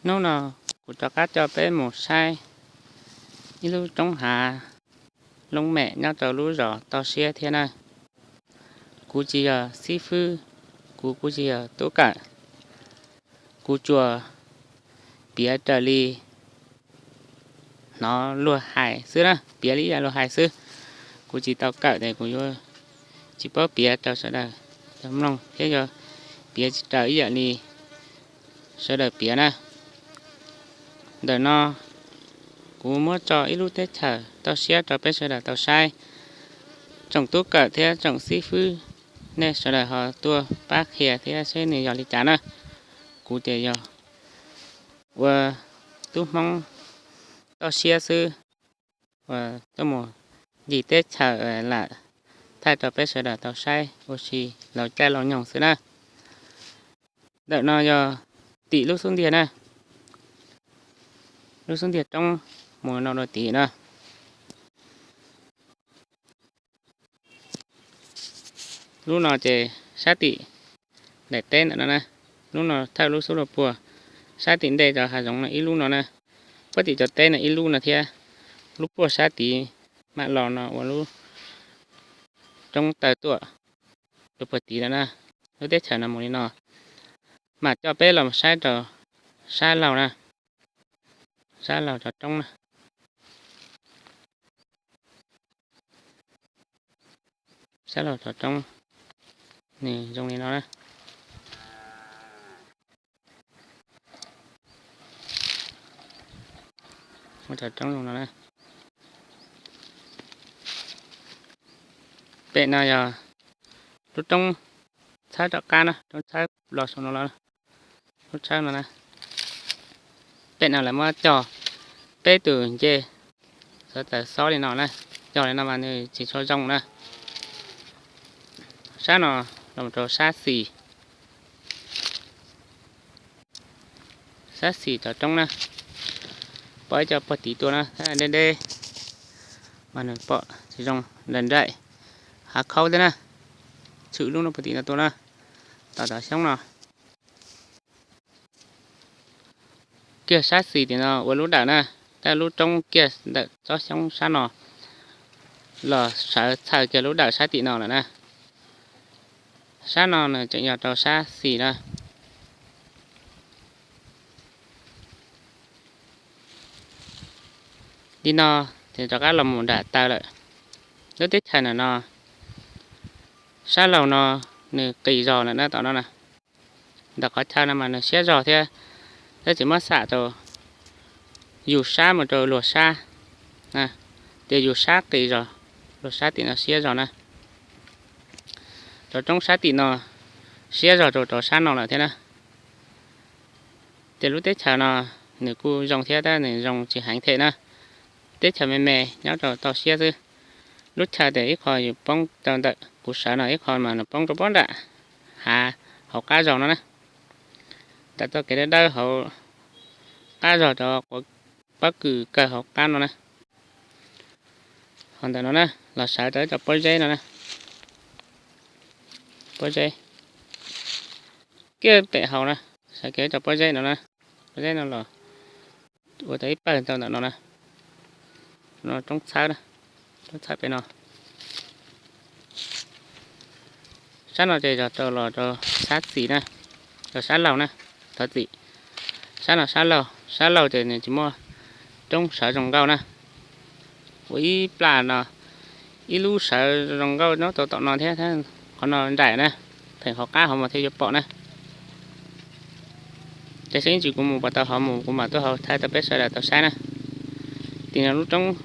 Hnub no kuv rov qab coj peb mus saib ib lub roob hav loob mem nyob rau lub zos Toj Siab thiab na. Kuv tsis yog xib fwb, kuv kuj tsis yog tub kawm, kuv tsuas piav raws li hnov luag hais xwb na, piav li ib yam luag hais xwb. Kuv tsis tau kawm ces kuv yuav tsis paub piav rau sawv daws tau mloog thiab yuav piav tsis raws ib yam li sawv daws piav na. Ntawm no kuv muab tso ib lub teb chaws Toj Siab rau peb sawv daws tau saib. Tsoom tub kawm thiab tsoom xib fwb, nej sawv daws ho tuaj pab qhia thiab seb nws yog li cas na. Kuv ces yog ua tub Hmoob Toj Siab xwb, tuaj mus ncig teb chaws lam thaij rau peb sawv daws tau saib ua si laus caij laus nyoog xwb na. Ntawm no yog tim lub xub ntiag na, lub xub ntiag roob mus no rau tim na. Lub no ces sab tim daim teb ntawm no na, lub no thawj lub xub luag puag, sab tim ntej cov hav zoov no ib lub no na, puag tim cov teb no ib lub no thiab, lub puag sab tid mam los no ua lub roob taw tuaj rau puag tid no na. Lub teb chaws no mus li no, mam coj peb los saib rau sab laug na, sab laug cov roob na. Sab laug cov roob nws zoo li no na. Cov roob zoo no na. Pem no yog lub roob txhawb rov qab na, roob txhawb los saum no los, lub txhawb no na. Pem no lawv muab cog peb tus ncej, xov taws xob li no na, cog li no mas nws tsis tshua zoo na. Sab no los rau sab xis, sab xis cov roob na, pom ib co puag tid tuaj na, deb deb mas nws pom tsis zoo, nraim nraim, hav khaub thiab na, tshwm lub no puag tid no tuaj na, tom cov xyoob no. Kiag sab xis tim no ua lub dawm na, tab lub roob kiag ntawm tsob xyoob sab no los sawv txhawm kiag lub dawm sab tim no lawm na. Sab no nws tseem yog rau sab xis na. Li no ces rov qab los mus nram taw lawm. Lub teb chaws ntawm no, sab laug no nws qis zog lawm na tom no na. Ntawm qhov chaw no mas nws siab zog thiab, tab sis muab xam rau yus sab mus rau luag sab, ces yus sab qis zog, luag sab tim no siab zog na. Cov roob sab tim no siab zog rau cov sab no lawm thiab na. Ces lub teb chaws no nws kuj zoo thiab tab nws zoo tsis heev thiab na. Teb chaws me me nyob rau toj siab xwb. Lub chaw tias ib qho yus poob rau ntawm kuv sawv no, ib qho mas nws poob rau pob nram hav hauv qab zos no na. Ntawm txoj kev dawb dawb hauv qab zos rau quav pob kws kawg hauv qab no na. Ho ntawm no na, los sawv rau ib co pob zeb no na. Pob zeb kiag pem hauv na, sawv kiag ib co pob zeb no na. Pob zeb no los ua tau ib pawg rau ntawm no na. No roob txhawb na, roob txhawb pem no. Sab no ces yog rau los rau sab xis na, rau sab laug na, thov txim. Sab no sab laug, sab laug ces nws tsis muaj roob sawv zoo nkauj na. Ua ib plag no, ib lub sawv zoo nkauj nyob tau tom no thiab, qhov no nraim na, pheem hauv qab hauv mas thiaj yuav pom na. Ces seb ib ntsis kuv mus puas tau hauv mus kuv mam tuaj hauv thaij rau peb sawv daws tau saib na. Tim no lub roob,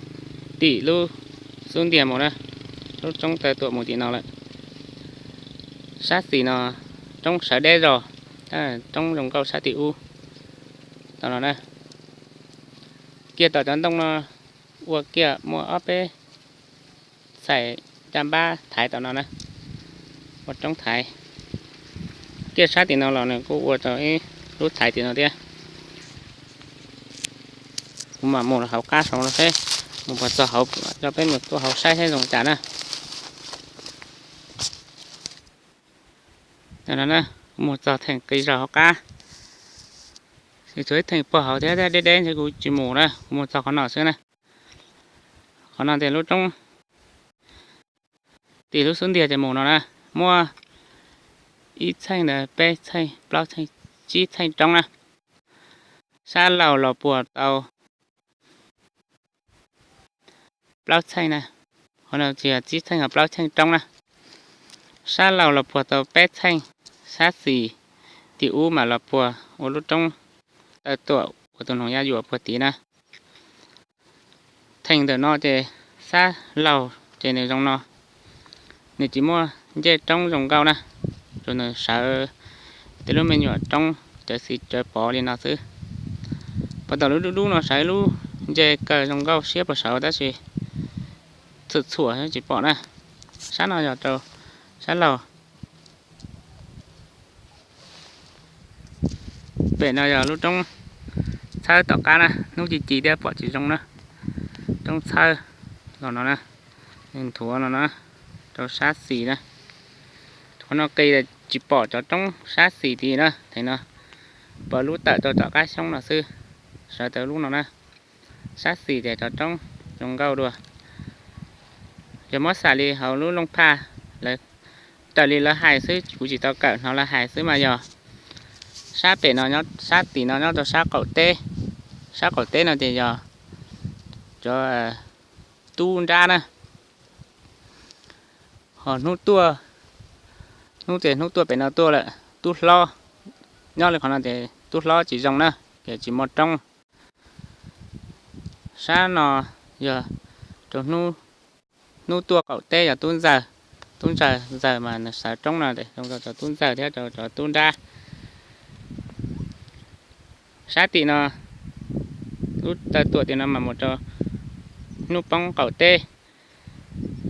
tim lub xub ntiag mus na, lub roob taw tuam mus tim no lawm. Sab xis no roob sawv deb zog, roob zoo nkauj sab tim ub tom no na. Kiag tom cov ntoo no ua kiag muaj ob peb txhais caj npab thaiv tom no na, ua roob thaiv. Kiag sab tim no los nws kuj ua rau ib lub thaiv tim no thiab. Kuv mam mus hauv qab saud los seb mus puas txog hauv, coj peb mus tuaj hauv saib seb zoo cas na. Mus txog theem qis zog hauv qab, Nws tshuav ib theem pog hauv thiab, deb deb ntshe kuv tsis mus na, kuv mus txog qhov no xwb na. Qhov no tias lub roob tim lub xub ntiag ces mus no na, muaj ib txheej ntawd peb txheej plaub txheej tsib txheej roob na. Sab laug los puag tau plaub txheej na, qhov no tsis yog tsib txheej, ho plaub txheej roob na. Sab laug los puag tau peb txheej, sab xis tim ub mas los puag ua lub roob taw tuam uas tus noog ya yuam puag tid na. Theem ntawm no ces sab laug ces nws zoo no, nws tsis muaj ncej roob zoo nkauj na, tsuas nws sawv tej lub me nyuam roob cawv xis cawv pov li no xwb. Puag tom lub dub dub no sawv ib lub ntse kaw zoo nkauj siab puag saud tab sis txhuam txhuam tsis pom na. Sab no yog rau sab laug. Pem no yog lub roob txhawb tom qab na, hnub ci ci thiab pom tsis zoo na. Roob txhawb los no na, nthuav no na, rau sab xis na. Qhov no qis tsis pom cov roob sab xis tid na, theem no pom lub tawm rau tom qab xyoob no xwb, sawv tau lub no na. Sab xis ces cov roob zoo nkauj dua. Yog muab xam li hauv lub looj phaj, raws li lawv hais xwb, kuv tsis tau kawm, hnov lawv hais xwb mas yog sab pem no, sab tim no nyob rau sab qaum teb. Sab qaum teb no ces yog cov tub nrab na. Ho hnub tuaj, hnub ces hnub tuaj pem no tuaj lawm, tub hlob nyob li qhov no ces tub hlob tsis zoo na, ces tsis muaj roob. Sab no yog rau hnub tuaj qaum teb yog tub ntxawg. Tub ntxawg, ntxawg mas nws sawv roob no zoo rau cov tub ntxawg thiab rau cov tub nrab. Sab tim no, lub taw tuam tim no mas mus rau hnub poob qaum teb,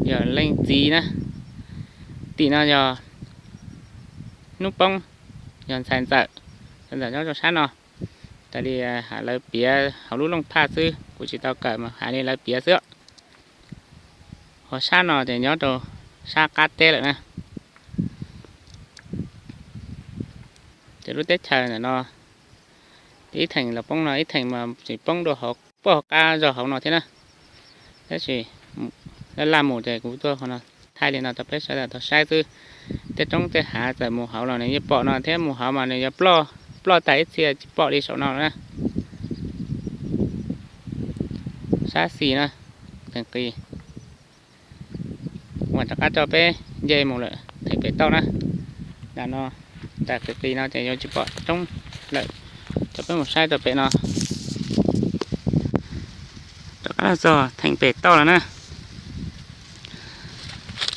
yog leej txiv na. Tim no yog hnub poob, yog ntxhais ntxawm, ntxhais ntxawm nyob rau sab no. Tas li lawv piav hauv lub looj phaj xwb, kuv tsis tau kawm mas hais li lawv piav xwb. Ho sab no ces nyob rau sab qab teb lawm na. Ces lub teb chaws ntawm no ib theem los poob no, ib theem mas tseem poob dua hauv, puag hauv qab zog hauv no thiab na. Tab sis laj laj mus ces kuv tuaj qhov no thaij li no rau peb sawv daws tau saib xwb. Tej roob tej hav txawm mus hauv los nws yeej pom no thiab, mus hauv mas nws yuav ploj, ploj tas ib txhia tsis pom li saum no na. Sab xis na, theem qis. Mus rov qab rau peb nce mus lawm theem pem toj na. Nram no, nram qis qis no ces yuav tsis pom roob lawm. Rau peb mus saib rau pem no. Rov qab los txog theem pem toj lawm na.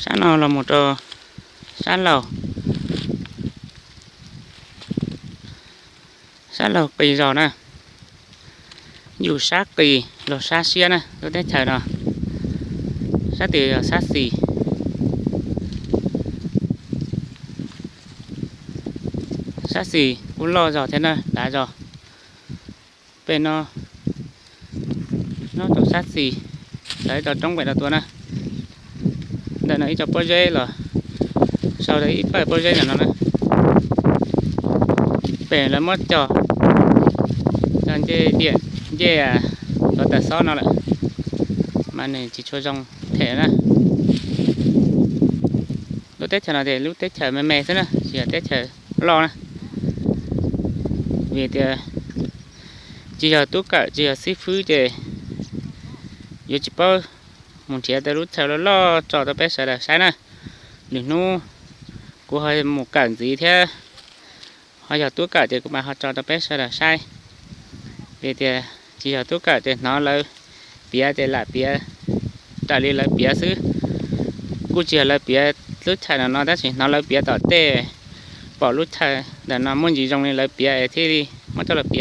Sab no los mus rau sab laug, sab laug qis zos na. Yus sab qis los sab siab na, lub teb chaws no. Sab tim yog sab xis. Sab xis kuj loj zog thiab na, dav zog. Pem no nyob rau sab xis, sawv rau roob pem no tuaj na. Ntawm no ib co pob zeb los sau rau ib pawg pob zeb ntawm no na. Pem lawv muab cog, cog ncej diam, ncej cov taws xob no lawm, mas nws tsis tshua zoo them na. Lub teb chaws no ces lub teb chaws me me xwb na, tsis yog teb chaws loj na. Vim tias tsis yog tub kawm tsis yog xib fwb ces yuav tsis paub mus nrhiav tej lub chaw loj loj tso rau peb sawv daws saib na. Lwm hnub kuv ho mus kawm ntxiv thiab, ho yog tub kawm ces kuv mam ho tso rau peb sawv daws saib. Vim tias tsis yog tub kawm ces hnov lawv piav ces lam piav raws li lawv piav xwb. Kuj tsis yog lawv piav lub chaw no no tab sis hnov lawv piav tom tej, pom lub chaw ntawm no muaj ntsis zoo li lawv piav es thiaj li muab coj los piav.